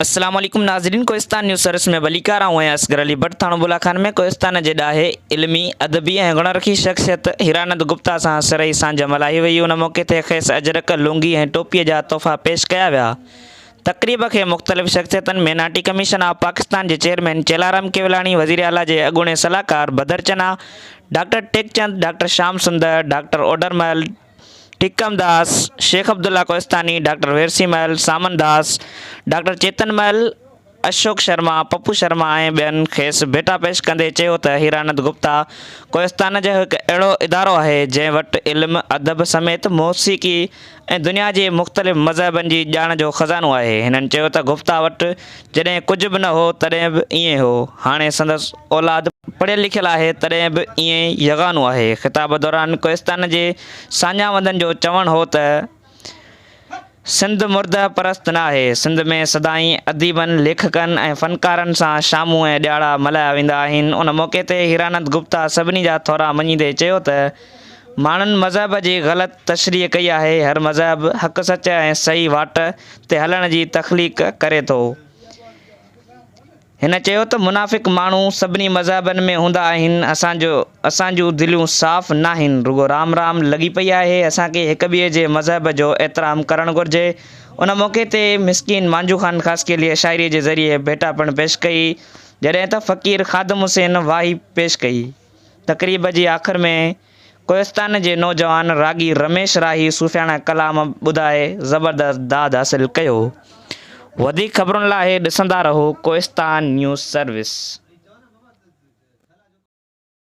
السلام عليڪم ناظرين ڪوهستان نيوز سروس ۾ ڀليڪار آئون آهيان اصغر علي ڀٽ ٿاڻو بولا خان ۾ ڪوهستان جي ڏاهي علمي ادبي ۽ گڻرکي شخصيت هيرانند گپتا سان سرهي سانجهه ملهائي وئي ان موقعي تي کيس اجرڪ لونگي ۽ ٽوپي جا تحفا پيش ڪيا ويا تقريب کي مختلف شخصيتن مينارٽي ڪميشن آف پاڪستان جي چيئرمين چيلارام ڪيولاڻي وزير اعليٰ جي اڳوڻي صلاحڪار Badar Channa doctor Tekchand doctor Sham Sundar doctor Odarmal Tekam Das, Sheikh Abdullah Kohistani, doctor Versi Mal, Saman Das, doctor Chetan Mal, Ashok Sharma, Pappu Sharma ۽ ٻين کيس ڀيٽا پيش ڪندي چيو ته هيرانند گپتا ڪوهستان جو هڪ اهڙو ادارو آهي جنهن وٽ علم، ادب سميت موسيقي ۽ دنيا جي مختلف مذهبن جي ڄاڻ جو خزانو آهي. هنن چيو ته گپتا وٽ جڏهن ڪجهه به نه هو تڏهن به ائين هو، هاڻي سندس اولاد پڙهيل لکيل آهي تڏهن به ائين ئي يگانو آهي. خطاب دوران ڪوهستان جي ساڃاهه وندن جو چوڻ هو ته سنڌ مرده پرست نه آهي، سنڌ ۾ سدائين اديبن، ليکڪن ۽ فنڪارن سان شامون ۽ ڏهاڙا ملهايا ويندا آهن. ان موقعي تي هيرانند گپتا سڀني جا ٿورا مڃيندي چيو ته ماڻهن مذهب جي غلط تشريح ڪئي آهي، هر مذهب حق سچ ۽ صحيح واٽ تي هلڻ جي تخليق ڪري ٿو. هن چيو ته منافق ماڻهو سڀني مذهبن ۾ هوندا آهن، اسان جو اسان جون دليون صاف ناهن، رڳو رام رام لڳي پئي آهي، اسان کي هڪ ٻئي جي مذهب جو احترام ڪرڻ گهرجي. ان موقعي تي مسڪين مانجهو خان خاصخيليء شاعريء جي ذريعي ڀيٽا پڻ پيش ڪئي، جڏهن ته فقير خادم حسين واهي پيش ڪئي. تقريب جي آخر ۾ ڪوهستان جي نوجوان راڳي رميش راهي صوفياڻا ڪلام ٻڌائي زبردست داد حاصل ڪيو. وڌيڪ خبرن لاء ڏسندا رهو ڪوهستان نيوز سروس.